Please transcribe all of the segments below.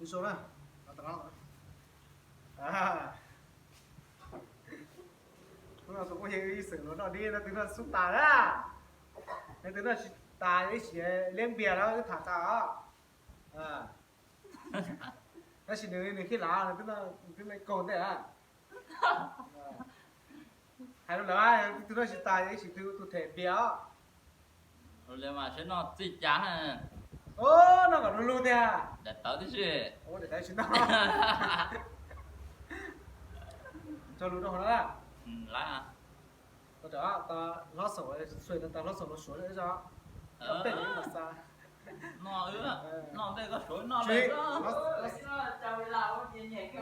Zoo na. Hnub no tus phooj ywg ib xeem los noj dib, leej twg noj xub tas na. Leej twg noj tsis tas ib sim liab npias na wb tham tas os. Tab sis nws nws khib lav, nws twb noj kaug ntej na. Hais rau lawv, leej twg noj tsis tas ib sim twg ua tus them npias os. Ua li mas seb noj txij cas. Noj kom du lug tiag. Daim tawv tib si. Ua daim tawv tsis noj. Tso lus rau hauv no na. Lawm. Tau hlob xaum, tau hlob xaum los suav zo.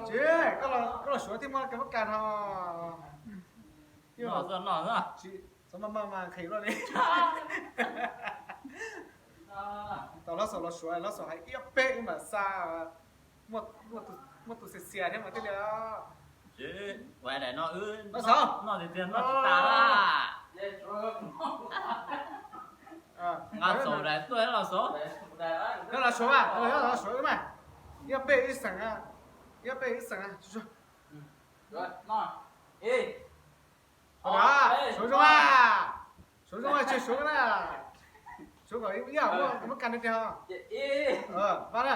Tsis, koj los suav thiaj muaj kev mab kas no. Txhob maj maj mas nqhis luaj li. Tau hlob xaum los suav, hlob xaum hais ib ob peb wb mam xa. Muaj tus xiav xiav thiab mas thiaj li. Hlob xaum, noj tiag tiag noj tsis tas. Nqa xaum daim tuaj los xaum. Los suav mas, los suav wb mas. Ib ob peb ib xeem, ib ob peb ib xeem. Suav zoo, suav zoo, tseg suav na. Suav kom ib yam muaj kas tiag tiag. Pab na.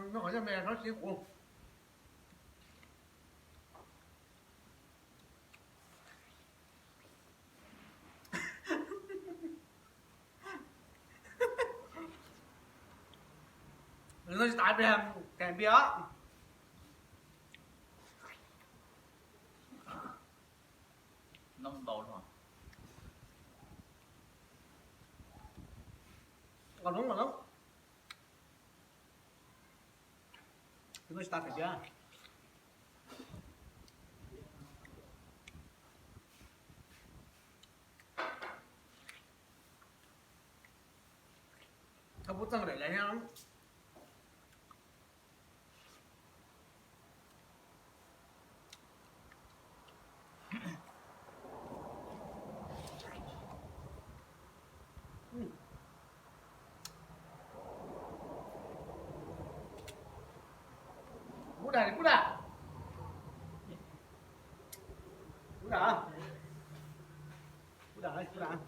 Noj qhov nyob me no sib qus. Noj tsis tas, them npias os. Noj ntau no. Nqa loob, nqa loob. Tus no tsis tas them npias. Thov pub txeej daim lawv thiab. Kuv dag, kuv dag, kuv dag, kuv dag, kuv dag.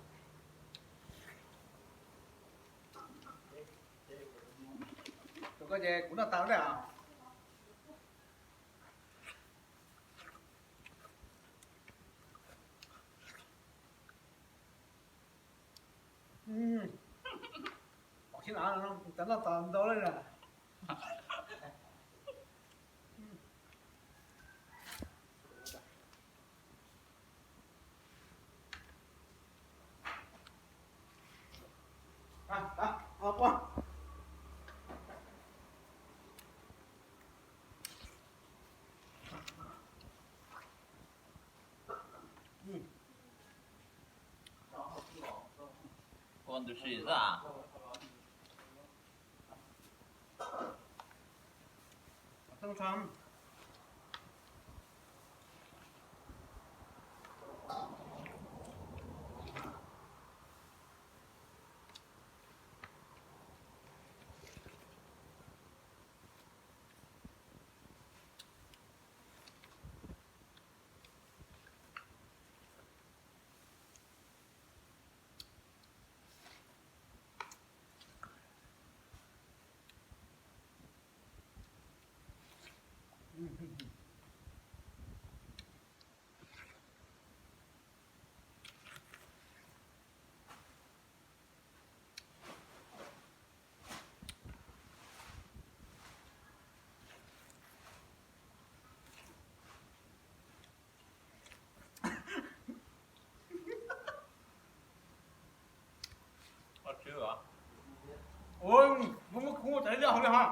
Tus koj ces kuv noj tas lawm. Pom sib na, cov noj tas ntau lawm na. Ua ntws sim xwb. Ua, muab kub ua tas li hauv li ho.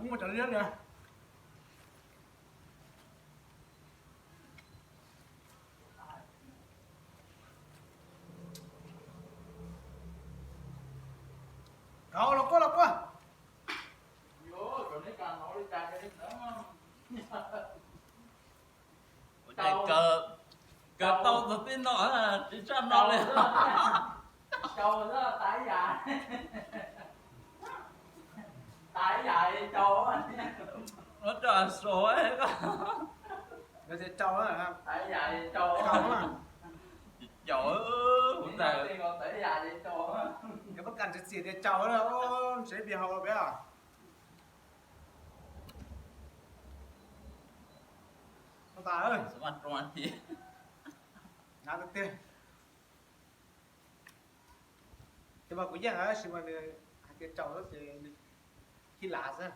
Muaj cov liab li. Kauv los quaj los quaj. Kaw tau txog tib no tsis tshaj no li. Muab rau saud. Tsis caum, cov pab kas txiv txiv tias caum, ntshe pib haus peb. Tiag, tab sis mas kuv yeej tab sis mas nws hais tias caum ces nws khib lav xwb.